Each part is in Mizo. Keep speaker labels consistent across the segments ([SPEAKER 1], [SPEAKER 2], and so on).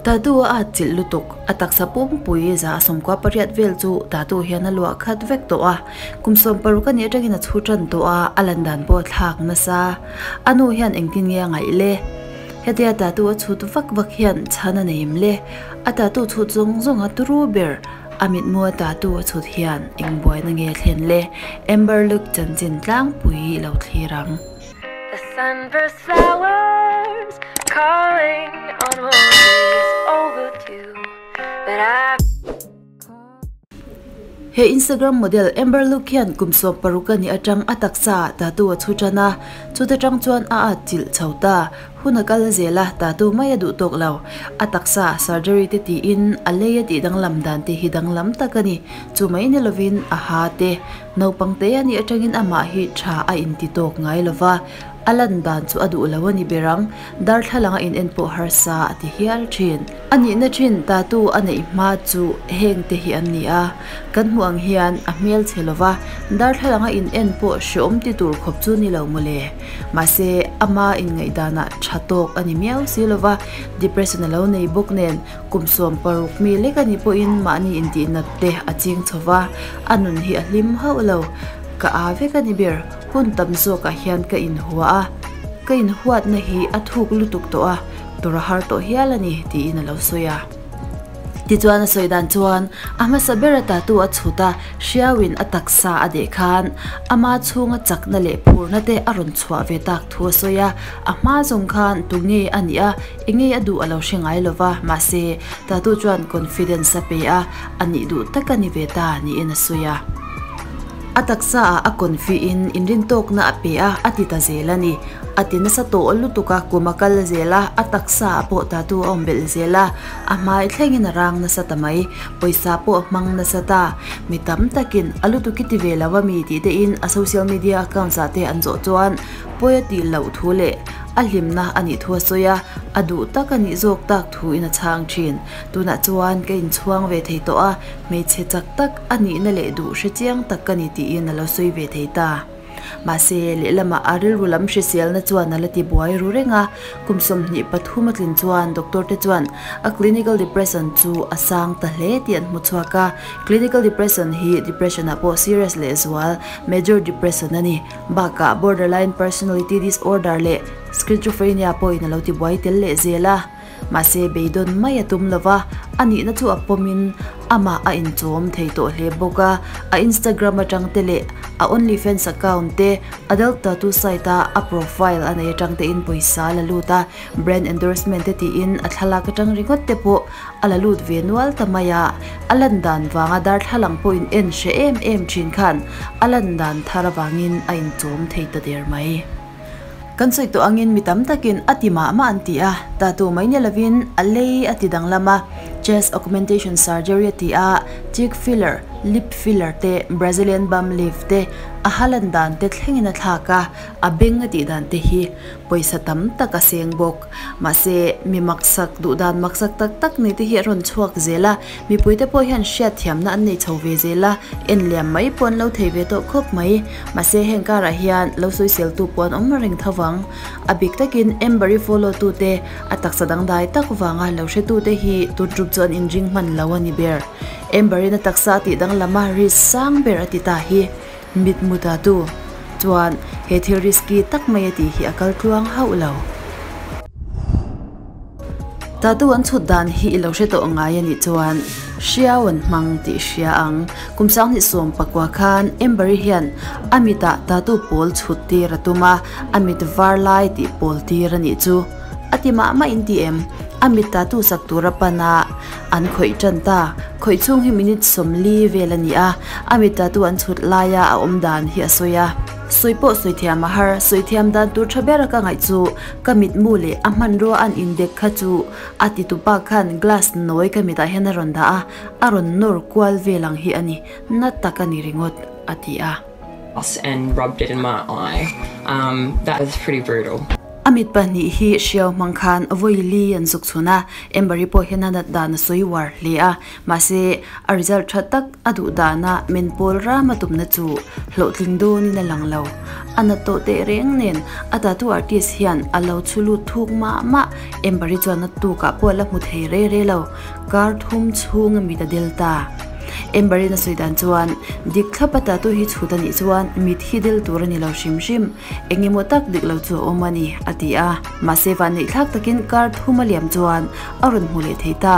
[SPEAKER 1] Tatu a atchilh lutuk, a taksa pumpui 18% vel chu tatu hian a luah khat vek tawh a, kum 16 a nih atangin a chhu tan tawh a, a lan dan pawh a thlak nasa. A nu hian engtin nge a ngaih le? Hetia tatu a chhut vak vak hian chhan a nei em le? A tatu chhut zawng zawng a turu ber, a mitmu a tatu a chhut hian eng buaina nge a thlen le? Amber Luke chanchin tlangpui i lo thlir ang.
[SPEAKER 2] The sunburst flowers calling on roses overdue But I
[SPEAKER 1] He Instagram model Amber Luke hian kum 16 a nih atang a taksa ah tattoo a chhu tan a, chuta tang chuan a at chilh chho ta. Hun a kal zel a, tattoo mai a duh tawk lo. A taksa ah surgery te tiin a lei a tih danglam dan te hi danglam tak a ni. Chu mai ni lovin a ha te Naupang te a nih atangin amah hi tha a inti tawk ngai lo va, a lan dan chu a duh lo a ni ber ang, darthlalang a in en pawh harsa a ti hial thin. A nihna thin tatu a neih hma chu heng te hi an ni a, kan hmuh ang hian a hmel chhe lo va, darthlalang a in en pawh hreawm ti tur khawp chu ni lo mawle. Mahse, ama inngaihdanah tha tawk a ni miau si lo va, depression a lo nei bawk nen, Kum 16 mi lek a nih pawhin mahni intihnat te a ching chho va, a nun hi a hlim hauh lo. Ka aa vek a ni ber, hun tam zawkah hian ka inhua a, ka inhuatna hi a thuk lutuk tawh a, tur a har tawh hial a ni, tiin a lo sawi a. Tichuan a sawi dan chuan a hmasa ber a tatu a chhut a, hriauin a taksa a deh khan ama chhunga chakna leh phurna te a rawn chhuah ve tak thu a sawi a, a hma zawng khan tunge a nih a, Enge a duh a lo hre ngai lova, mahse Tatu chuan confidence a pe a, a nih duh tak a ni ve ta niin a sawi a. A taksa ah a confi in inrintawkna a pe a, a ti ta zel a ni. A ti nasa tawh lutuk a, kum a kal zel a, a taksa ah pawh Tatu a awm belh zel a, a hmai thlengin a rang nasa ta mai, pawisa pawh a hmang nasa ta. Mi tam takin a lutuk i ti ve lo a mi tih te in a social media accounts ah te an zawh chuan pawi a tih loh thu leh A hlimna a nih thu a sawi a, a duh tak a nih zawk tak thuin a chhang thin. Tunah chuan ka inchhuang ve thei tawh a, hmeichhe chak tak a nihna leh duh hre chiang tak ka ni tiin a lo sawi ve thei ta. Mahse, lehlamah a rilru lam hriselna chuan a la ti buai ru reng a, kum 23 a tlin chuan doctor te chuan a clinical depression chu a sang ta hle tih an hmu chhuak a, clinical depression hi depression ah pawh serious lehzual major depression a ni. Bakah borderline personality disorder leh schizophrenia pawhin a lo tibuai tel leh zel a. Mahse beidawn mai a tum lova, a nihna chu a pawmin amah a inchawm thei tawh hle bawk a. A Instagram atang te leh a OnlyFans account te, adult tattoo site a a profile a nei atang tein pawisa a la lut a, brand endorsement te tiin a thlalak atang ringawt te pawh A la lut ve nual ta mai a, a lan dan vanga darthlalang pawh in en hre em em thin khan a lan dan thar avangin a inchawm thei ta der mai. Kan sawi tawh angin mi tam takin a ti mah mah an ti a, tatu mai ni lovin a lei a ti danglam a, chest augmentation surgery a ti a, cheek filler, lip filler te, Brazilian bum lift te, a ha lan dan te thlengin a thlak a, a beng a tih dan te hi pawisa tam tak a seng bawk. Mahse, mi maksak, duhdan maksak tak tak nei te hi a rawn chhuak zel a, mipuite pawh hian hriatthiamna an nei chho ve zel a, en liam mai pawh an lo thei ve tawh khawp mai. Mahse, heng karah hian lo sawiseltu pawh an awm reng tho vang. A bik takin Amber-i follow tute, a taksa dangdai tak vanga lo hretute hi tun ṭum chu an inring hman lo a ni ber. Amber-in a taksa a tih danglama risk sang ber a ti ta hi Mitmu ta tu chuan he thil risky tak mai a tih hi a kal tluang hauh lo. Tatu an chhut dan hi i lo hre tawh ngai a nih chuan hriau an hmang tih hria ang. Kum 2019 khan Amber-i hian a mitah tatu pawl chhut tir a tum a, a mit var lai tih pawl tir a nih chu. A ti mah mah in ti em? A mit tatu sak tur a pan a, an khawih tan ta. Khawih chhung hi minute 40 vel a ni a, a mit tatu an chhut laia a awm dan hi a sawi a. Sawi pawh sawi thiam a har, sawi thiam dan tur tha ber a ka ngaih chu ka mitmu leh a hmanrua an indek kha chu a ti tupa khan glass nawi ka mitah hian a rawn dah a, a rawn nawr kual vel ang hi a ni, na tak a ni ringawt, a ti a.
[SPEAKER 3] And rubbed it in my eye, um, that was pretty brutal.
[SPEAKER 1] A mit pahnih hi hriau hmang khan vawi li an zuk chhun a, Amber-i pawh hian a nat dan a sawi uar hle a, mahse a result tha tak a duh dana men pawl ram a tumna chu hlawhtling dawnin a lang lo. A nat tawh teh reng nen a tattoo artist hian a lo chhu lut thuk mah mah, Amber-i chuan a tukah pawh a la hmu thei re re lo, kar thum chhung a mit a del ta. Amber-in a sawi dan chuan dik thlap a tattoo hi chhut a nih chuan mit hi del tur a ni lo hrim hrim. Eng emaw tak dik lo chu a awm a ni, a ti a. Mahse vanneih thlak takin kar thum a liam chuan a rawn hmu leh thei ta.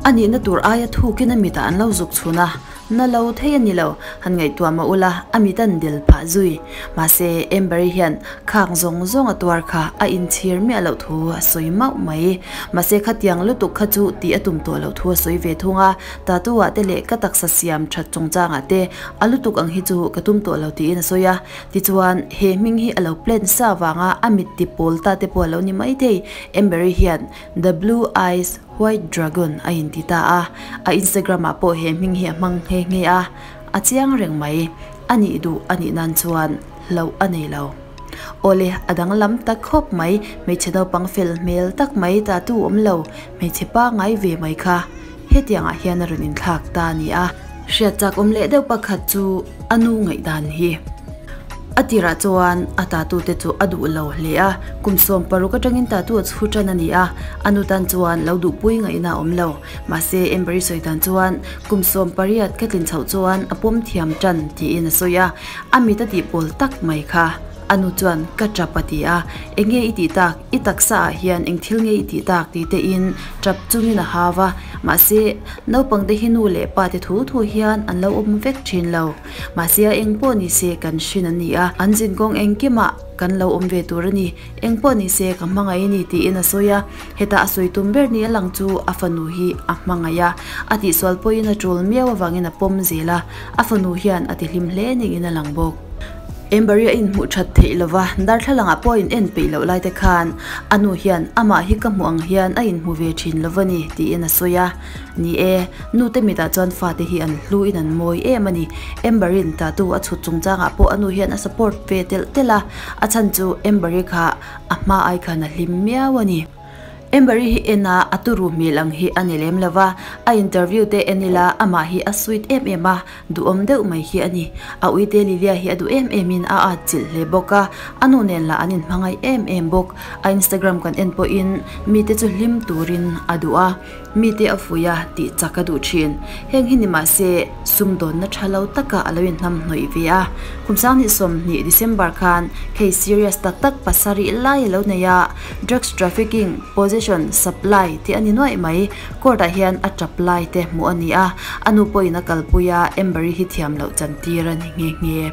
[SPEAKER 1] A nihna tur aia thukin a mitah an lo zuk chhun a, na lo thei a ni lo, han ngaihtuah mah ula a mit an del phah zui. Mahse Amber-i hian khak zawng zawng a tuar kha a inchhir miah loh thu a sawi mauh mai. Mahse khatiang lutuk kha chu tih a tum tawh loh thu a sawi ve thung a, tattoo ah te leh ka taksa siam that chungchangah te a lutuk ang hi chu ka tum tawh lo tiin a sawi a. Tichuan, he hming hi a lo plan sa vanga a mit ti pawl ta te pawh a lo ni maithei. Amber-i hian The Blue Eyes White Dragon a inti ta a, a Instagram ah pawh he hming hi a hmang nghe nghe a, a chiang reng mai. A nih duh a nih nan chuan hlauh a nei lo. Awle, a danglam ta khawp mai, hmeichhe naupang fel hmel tak mai tattoo awm lo, hmeichhe pangai ve mai kha. Hetiangah hian a rawn inthlak ta a ni a. Hriat chak awm leh deuh pakhat chu a nu ngaihdan hi. A tirah chuan a tatu te chu a duh lo hle a, kum 16 atangin tatu a chhu tan a ni a, a nu tan chuan lo duhpui ngaihna a awm lo. Mahse Amber-i sawi dan chuan kum 18 ka tlin chhoh chuan a pawm thiam tan tiin a sawi a, a mit a tihpawl tak mai kha. A nu chuan ka tap a ti a, Enge i tih tak? I taksa ah hian eng thil nge i tih tak tih te in tap chungin a hau a, mahse naupang te hi nu leh pa te thu thu hian an lo awm vek thin lo. Mahse a eng pawh ni se kan hrin an ni a, an zinkawng engkimah kan lo awm ve tur a ni, eng pawh ni se ka hmangaih a ni tiin a sawi a, heta a sawi tum ber ni a lang chu a fanu hi a hmangaih a, a tihsual pawhin a tul miau avangin a pawm zel a, a fanu hian a tihlim hle niin a lang bawk. Amber-i a inhmuh that theih lova, darthlalangah pawh a in en peih loh lai te khan a nu hian amah hi ka hmuh ang hian a inhmu ve thin lo a ni tiin a sawi a. Ni e, nu te mitah chuan fate hi an hlu in an mawi em a ni. Amber-i'n tattoo a chhut chungchangah pawh a nu hian a support ve telh telh a, a chhan chu Amber-i kha a hma ai khan a hlim miau a ni. Amber-i hi en a, a turu hmel ang hi a ni lem lo va, a interview te en ila amah hi a sweet em em a, duhawm deuh mai hi a ni. A uite Lilia hi a duh em em in a atchilh hle bawk a, a nu nen lah an inhmangaih em em bawk. A Instagram kan en pawhin mite chu hlim turin a duh a, mite a fuih a tih chak a duh thin. Heng hi ni mahse sumdawnna tha lo takah a lo inhnamhnawih ve a. Kum 2020 December khan case serious tak tak pasarih lai a lo nei a, drugs trafficking, possession, supply tih a ni nuaih mai. Court ah hian a tap lai te hmuh a ni a, a nu pawhin a kalpui a, Amber-i hi thiam loh chantir a ni nghe nghe.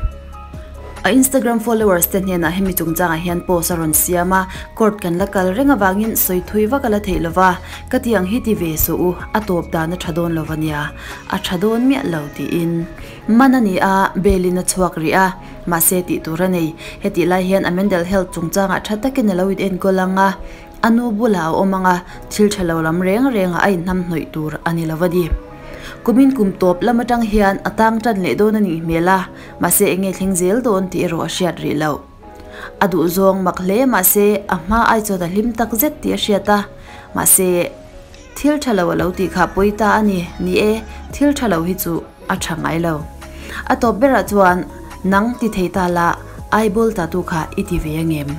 [SPEAKER 1] A Instagram followers te hnenah hemi chungchangah hian post a rawn siam a, court kan la kal reng avangin sawi thui vak a la theih lova, ka ti ang hi ti ve suh u, a tawp dan a tha dawn lo ania, a tha dawn miah lo tiin man a ni a, bail in a chhuak rih a, mahse tih tur a nei. Hetih lai hian a mental health chungchangah tha takin a lo in enkawl ang a, a nu bulah a awm ang a, thil tha lo lam reng rengah a inhnamhnawih tur a ni lo a ni. Kumin kum tawp lam atang hian a tang tan leh dawn a nih hmel a, Mahse enge thleng zel dawn tih erawh a hriat rih loh. A duhzawng mak hle mahse a hma ai chuan a hlim tak zet tih a hriat a. Mahse thil tha lo a lo tih kha pawi ta a ni. Ni e, thil tha lo hi chu a tha ngai lo. A tawp berah chuan nang ti thei ta la, eyeball tatu kha i ti ve angem?